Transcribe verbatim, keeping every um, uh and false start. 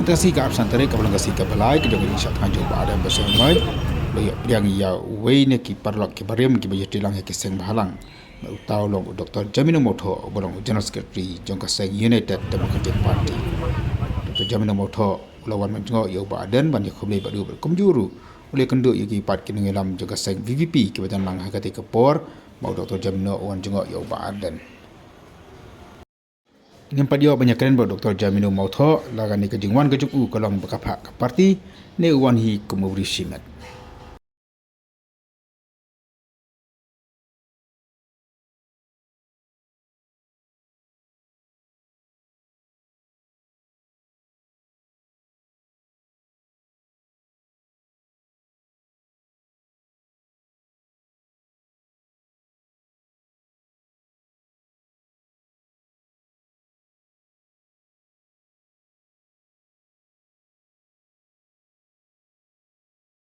Ka sngi ka arphew san tarik kaba long ka sngi kaba lai ka jong ka jingshah thngan jong u Bah Ardent Basaiawmoit, la ïoh pdiang ïa uwei na ki paralok kiba rim kiba ïatrei lang ïa ki seng bhalang. Uta u long u Doktor Jamino Mawthoh uba long u General Secretary jong ka seng United Democratic Party. Doktor Jamino Mawthoh u la wan ban jngoh ïa u Bah Ardent ban ïakhublei bad u bad kumjuh ruh u la ïakynduh ïa ki pat ki nongïalam jong ka seng V P P kiba don lang ha katei ka por ba u Doktor Jamino u wan jngoh ïa u Bah Ardent. Ngim pat ïoh ban ïakren bad u Doktor Jamino Mawthoh la kane ka jingwan ka jong u ka long ba ka phah ka party ne u wan hi kum u briew shimet.